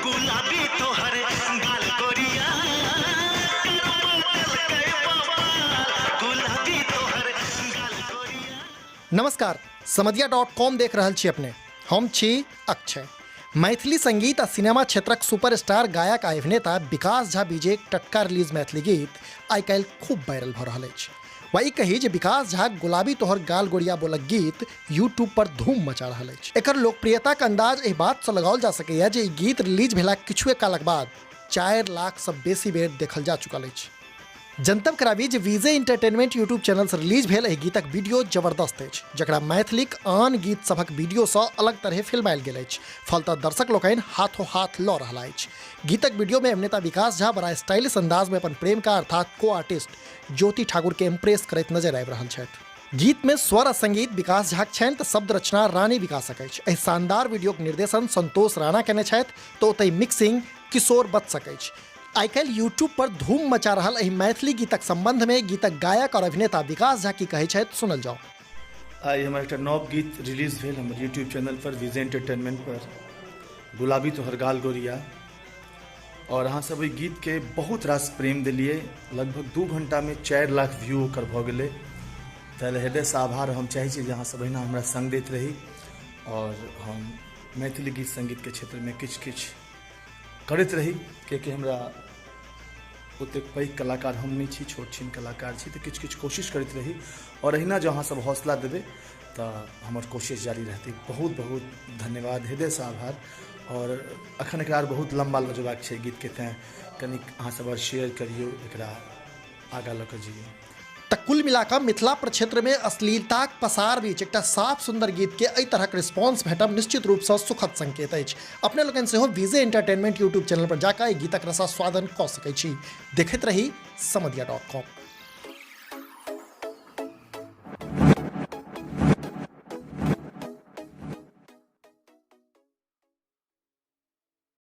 गुलाबी तोहर गाल गोरिया, करबा देलकै बवाल, गुलाबी तोहर गाल गोरिया। नमस्कार, समदिया डॉट कॉम देख रहल छी अपने। हम छी अक्षय। मैथिली संगीत आ सिनेमा क्षेत्रक सुपरस्टार गायक आ अभिनेता विकास झा विजयक टटका रिलीज मैथिली गीत आइ काल्हि खूब वायरल भऽ रहल अछि। वा ई कही जे विकास झा गुलाबी तोहर गाल गोरिया बोलक गीत यूट्यूब पर धूम मचा रहल अछि। एकर लोकप्रियताक अंदाज एहि बातसँ लगाओल जा सकैए जे ई गीत रिलीज भेलाक किछुए कालक बाद 4 लाखसँ बेसी बेर देखल जा चुकल अछि। जनतब कराबी जे वीजे एंटरटेनमेंट यूट्यूब चैनल से रिलीज भेल एहि गीतक वीडियो जबरदस्त अछि, जकरा मैथिलीक आन गीत सभक वीडियो सँ अलग तरहे फिल्मायल गेल अछि। फलतः दर्शक लोकनि हाथो हाथ लऽ रहला अछि। गीतक वीडियो में अभिनेता विकास झा बड़ा स्टाइलिश अंदाज में अपन प्रेमिका अर्थात को आर्टिस्ट ज्योति ठाकुर के इम्प्रेस करैत नजर आबि रहल छथि। गीत में स्वर आ संगीत विकास झाक छनि तऽ शब्द रचना रानी विकासक अछि। एहि शानदार वीडियोक निर्देशन संतोष राणा केने छथि तऽ ओतहि मिक्सिंग किशोर वत्सक अछि। आइ काल्हि यूट्यूब पर धूम मचा रहल एहि मैथिली गीतक संबंध में गीतक गायक और अभिनेता विकास झा की कहै छथि, सुनल जाओ। आइ हमर एकटा नव गीत रिलीज भेल हमर यूट्यूब चैनल पर विजय एंटरटेनमेंट पर, गुलाबी तोहर गाल गोरिया। और अहाँ सब ओहि गीतके बहुत रास प्रेम देलियै, लगभग 2 घंटामे 4 लाख व्यू ओकर भऽ गेलै। ताहि हृदयसँ आभार। हम चाहै छी जे अहाँ सब अहिना हमरा संग दैत रही और हम मैथिली गीत संगीतके क्षेत्रमे किछु किछु करैत रही, कियाकि हमरा ओतेक पैघ कलाकार हम नहि छी, छोट छिन कलाकार छी, तऽ किछु किछु कोशिश करैत रही। आओर अहिना जँ अहाँसब हौसला देबै तऽ हमर कोशिश जारी रहतै। बहुत बहुत धन्यवाद, हृदयसँ आभार। आओर अखन एकरा आर बहुत लम्बा लऽ जेबाक छै गीतके, तैँ कनिक अहाँसब आओर शेयर करियौ, एकरा आगाँ लऽ कऽ जइयौ। तऽ कुल मिलाकऽ मिथिला प्रक्षेत्रमे अश्लीलताक पसार बीच एकटा साफ सुन्दर गीतके एहि तरहक रिस्पॉन्स भेटब निश्चित रूपसँ सुखद संकेत अछि। अपने लोकनि सेहो विजय एंटरटेनमेंट यूट्यूब चैनल पर जाकऽ एहि गीतक रसास्वादन कऽ सकैत छी। देखैत रही समदिया डॉट कॉम।